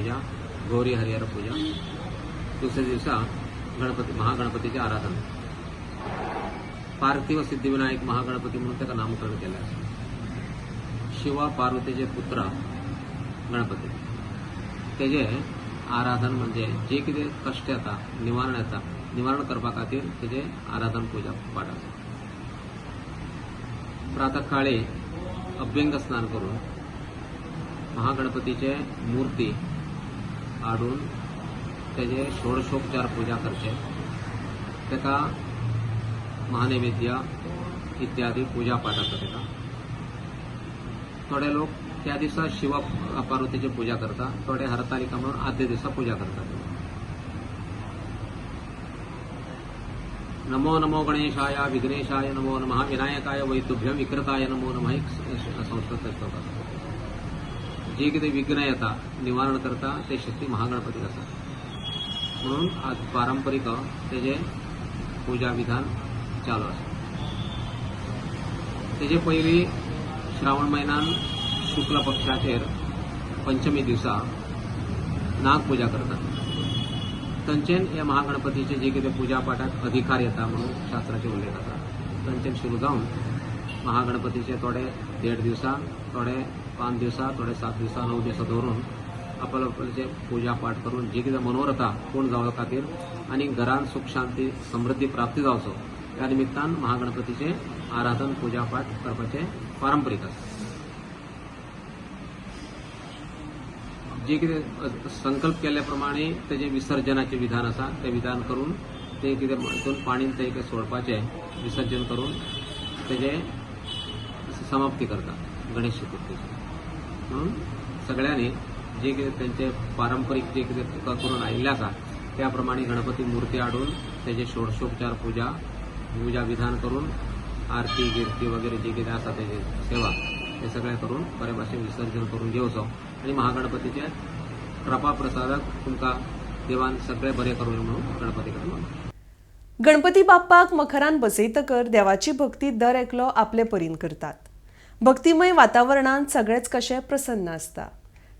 पूजा, गौरी हरिहर पूजा, दुसऱ्या दिवसा गणपती महागणपतीचें आराधन. पार्थिव सिद्धिविनायक महागणपती म्हणून ताका नामकरण केलें आसा. शिवा पार्वतीचे पुत्र गणपती, तेजे आराधन म्हणजे जे कितें कश्ट येता, निवारण येता, निवारण करपा खातीर तेजें आराधन पूजा पाठ आसा. प्रातः काळी अभ्यंग स्नान करून महागणपतीचे मूर्ती हाडून तेजे षोडशोपचार पूजा करचे, ताका महानैवेद्य इत्यादी पूजा पाठ आसा. ताका थोडे लोक त्या दिसा शिव पार्वतीची पूजा करता, थोडे हरतालिका म्हणून आदल्या दिसा पूजा करतात. नमो नमो गणेशाय विघ्नेशाय नमो नमः विनायकाय वैतुभ्यं विकृताय नमो नमः एक संस्कृत श्लोक आसा. जे कितें विघ्न येता निवारण करता ते शक्ती महागणपतीक आसा, म्हणून आज पारंपरीक तेजे पूजा विधान चालू आसा. तेजे पयलीं श्रावण म्हयन्यान शुक्ल पक्षाचेर पंचमी दिसा नागपूजा करतात. तांचेन ह्या महागणपतीचे जे कितें पूजा पाठाक अधिकार येता म्हणून शास्त्राचे उल्लेख आसा. तांचेन सुरू जावन महागणपतीचे थोडे 1.5 दिवसा, थोडे 5 दिवसा, थोडे 7 दिवसा, 9 दिवसा दवरून आपल आपल्याचे पूजा पाठ करून जे कितें मनोरथा पूर्ण जावपा खातीर आनी घरान सुख शांती समृद्धी प्राप्ती जावचो ह्या निमित्तान महागणपतीचे आराधन पूजा पाठ करपाचें पारंपरीक आसा. जे कितें संकल्प केल्ले प्रमाणे तेजें विसर्जनाचें विधान आसा, तें विधान करून तें कितें हितून पाणीन तें कितें सोडपाचें विसर्जन करून तेजें समाप्ती करता गणेश चतुर्थीची. म्हणून सगळ्यांनी जे कितें तेंचे पारंपरीक जे कितें करून आयिल्लें आसा त्या प्रमाणे गणपती मूर्ती हाडून तेजे षोडशोपचार पूजा पूजा विधान करून आरती गिरती वगैरे जे कितें आसा तेजे सेवा हे सगळें करून बरे भाशेन विसर्जन करून घेवचो आनी महागणपतीचे कृपा प्रसादाक तुमकां देवान सगळें बरें करूं म्हणून गणपती कडेन मागता. गणपती बाप्पाक मखरान बसयतकर देवाची भक्ती दर एकलो आपले परीन करतात. भक्तिमय वातावरणांत सगळेच कशे प्रसन्न आसता.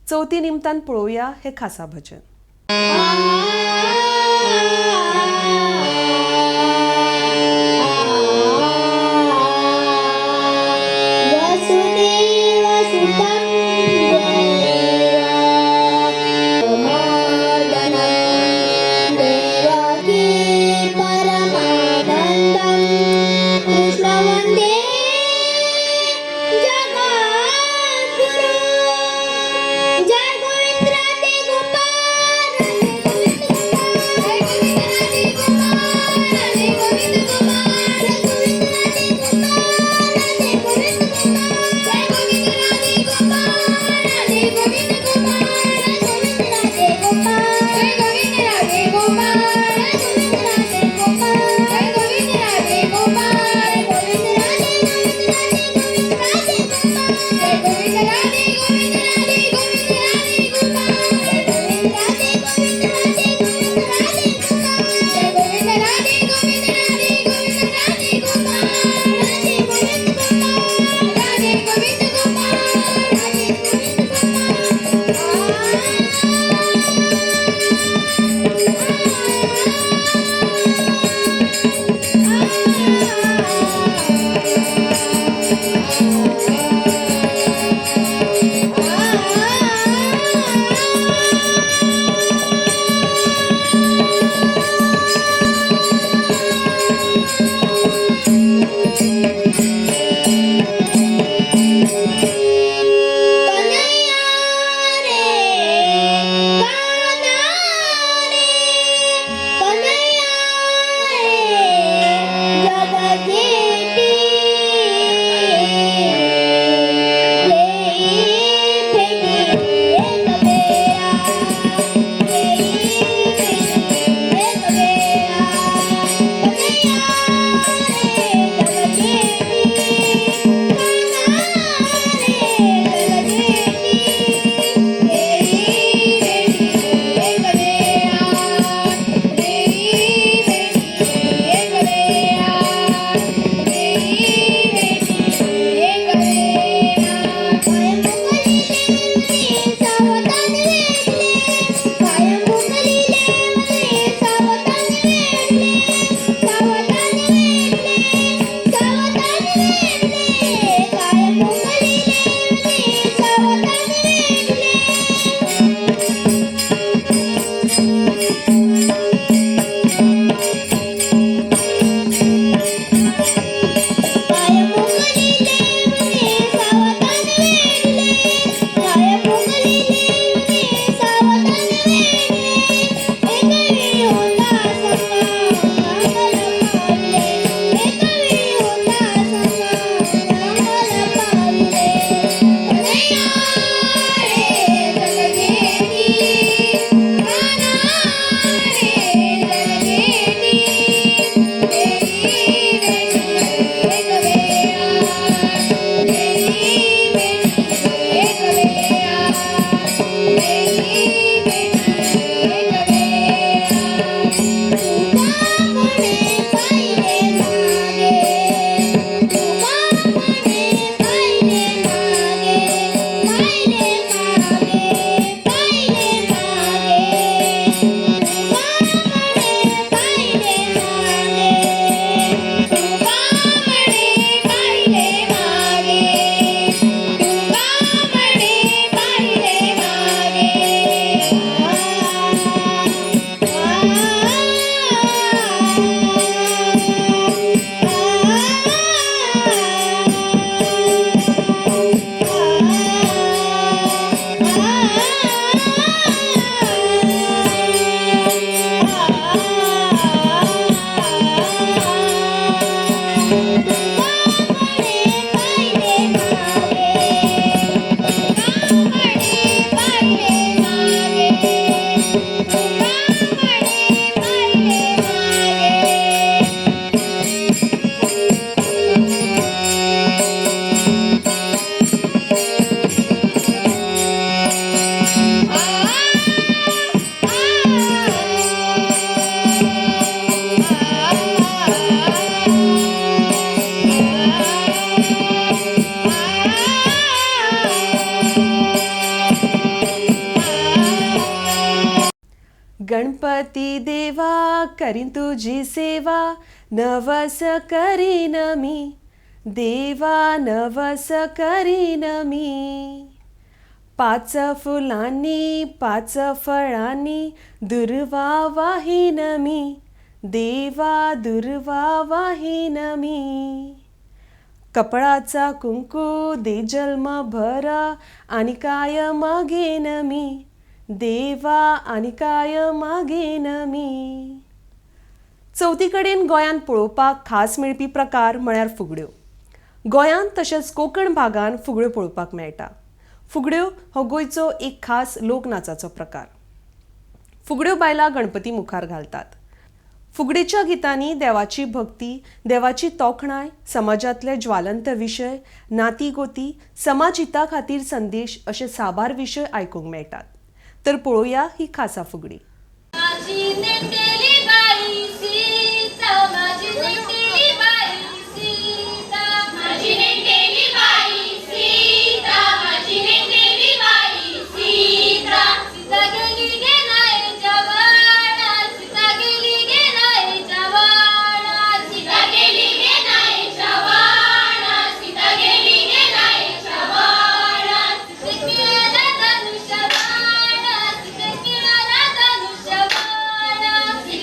चवथी निमतान पळोवया हे खासा भजन. Ah! गणपती देवा करीन तुजी सेवा, नवस करीन मी देवा, नवस करीन मी. पाच फुलांनी पाच फळांनी दुर्वा वाहीन मी देवा, दुर्वा वाहीन मी. कपळाचा कुंकू दे जन्मभर आणि काय मागेन मी देवा, आनी काय मागेन मी. चवथी कडेन गोंयांत पळोवपाक खास मेळपी प्रकार म्हळ्यार फुगड्यो. गोंयांत तशेंच कोंकण भागान फुगड्यो पळोवपाक मेळटा. फुगड्यो हो गोंयचो एक खास लोकनाचाचो प्रकार. फुगड्यो बायलां गणपती मुखार घालतात. फुगडेच्या गितांनी देवाची भक्ती, देवाची तोखणाय, समाजांतले ज्वालंत विशय, नाती गोती, समाज हिता खातीर संदेश अशे साबार विशय आयकूंक मेळटात. तर पळोवया ही खासा फुगडी. माझी नेटेली बाई सीता, माझी नेटेली बाई सीता, माझी नेटेली बाई सीता, माझी नेटेली बाई सीता. सीता गेली गे नायच्या वाडा, सीता गेली गे नायच्या वाडा, सीता गेली गे नायच्या वाडा, सीता गेली गे नायच्या वाडा. सीते मिळाला धनुष्यबाण, सीते मिळाला धनुष्यबाण, सीते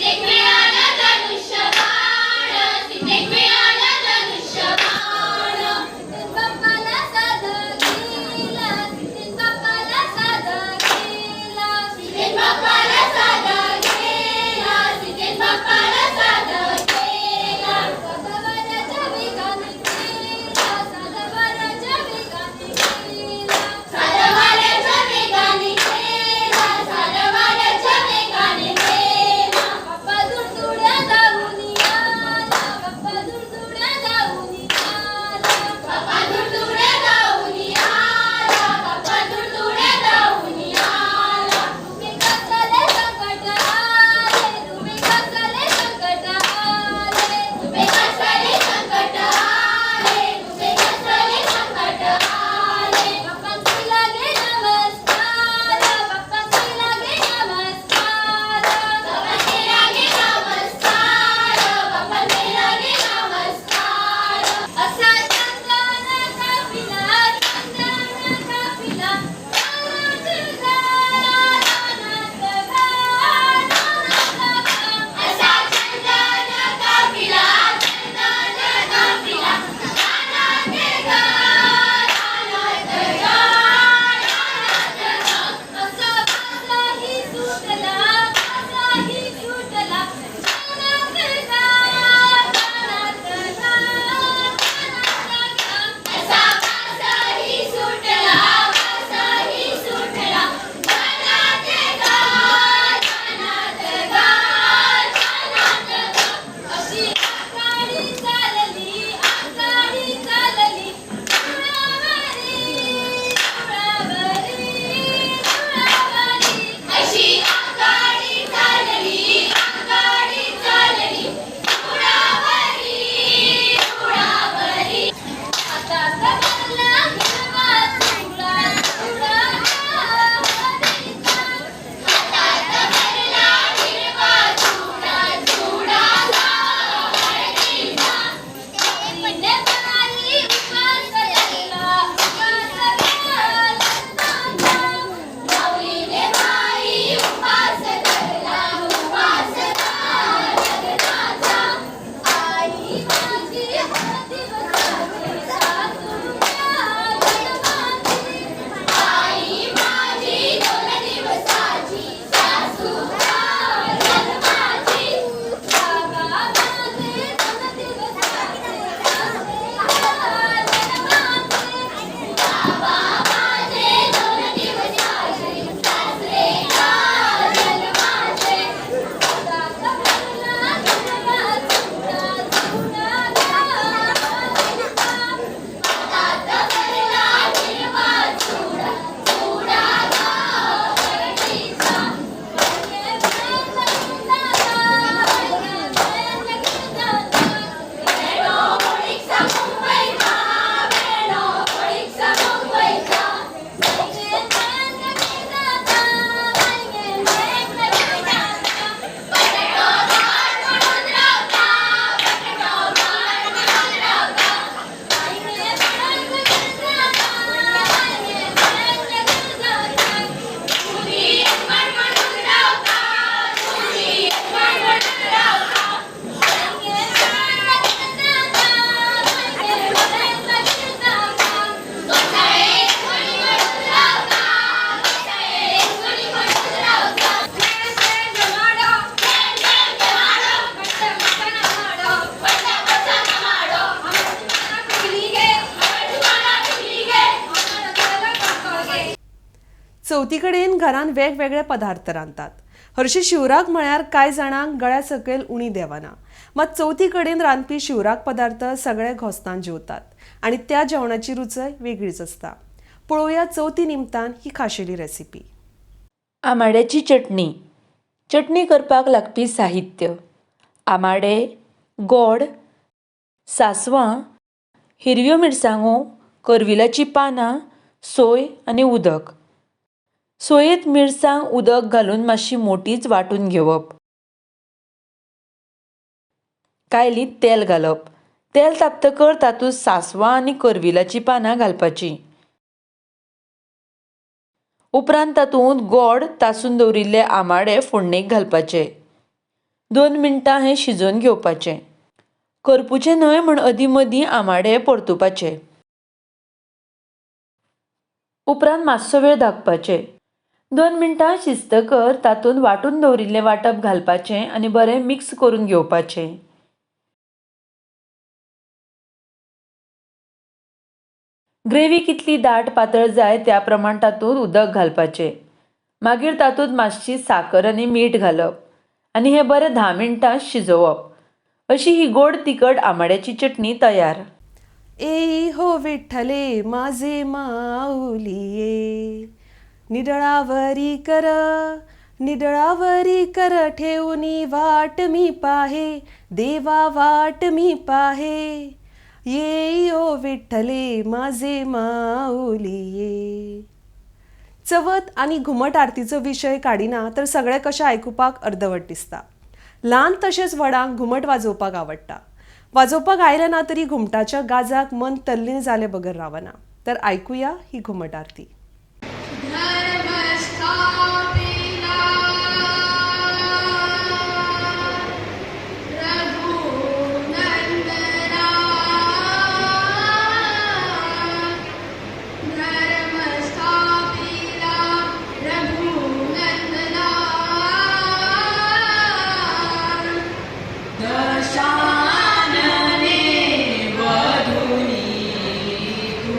चवथी कडेन घरान वेगवेगळे पदार्थ रांदतात. हरशी शिवराक म्हळ्यार कांय जाणांक गळ्या सकयल उणी देवना, मात चवथी कडेन रांदपी शिवराक पदार्थ सगळे घोस्तान जेवतात आनी त्या जेवणाची रुचय वेगळीच आसता. पळोवया चवथी निमतान ही खाशेली रेसिपी. आमाड्याची चटणी. चटणी करपाक लागपी साहित्य: आमाडे, गोड, सांसवां, हिरव्यो मिरसांगो, करविलाचीं पानां, सोय आनी उदक. सोयेंत मिरसांग उदक घालून मातशी मोटीच वांटून घेवप. कायलींत तेल घालप. तेल तापतकर तातूंत सांसवां आनी करविलाचीं पानां घालपाचीं. उपरांत तातूंत गोड तासून दवरिल्ले आमाडे फोडणेक घालपाचे. 2 मिनटां हें शिजोवन घेवपाचें. करपुचें न्हय म्हूण अदीं मदीं आमाडे परतुपाचे. उपरांत मातसो वेळ धांपपाचें. 2 मिनटां शिजतकर तातूंत वांटून दवरिल्लें वांटप घालपाचें आनी बरें मिक्स करून घेवपाचें. ग्रेवी कितली दाट पातळ जाय त्या प्रमाण तातूंत उदक घालपाचें. मागीर तातूंत मातशी साकर आनी मीठ घालप आनी हें बरें 10 मिनटां शिजोवप. अशी ही गोड तिखट आमाड्याची चटणी तयार. एई हो विठ्ठले माझे माऊलिये, निडळावरी कर निडळावरी कर ठेवूनी वाट मी पाहे, देवा वाट मी पाहे, येई ओ विठ्ठले माझे माऊलिये. चवथ आनी घुमट आरतीचो विशय काडिना तर सगळें कशें आयकुपाक अर्दवट दिसता. ल्हान तशेंच व्हडांक घुमट वाजोवपाक आवडटा. वाजोवपाक आयलें ना तरी घुमटाच्या गाजाक मन तल्लीन जाले बगर रावना. तर आयकुया ही घुमट आरती. दशानने वधुनी तू.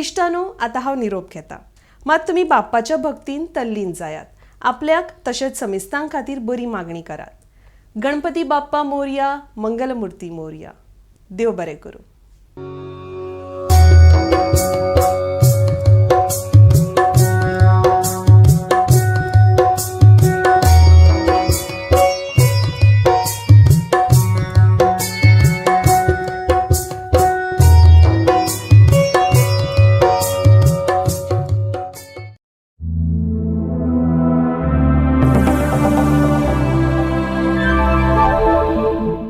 इश्टांनो, आतां हांव निरोप घेता. मात तुमी बाप्पाच्या भक्तीन तल्लीन जायात. आपल्याक तशेंच समेस्तां खातीर बरी मागणी करात. गणपती बाप्पा मोरया, मंगलमुर्ती मोरया. देव बरें करूं.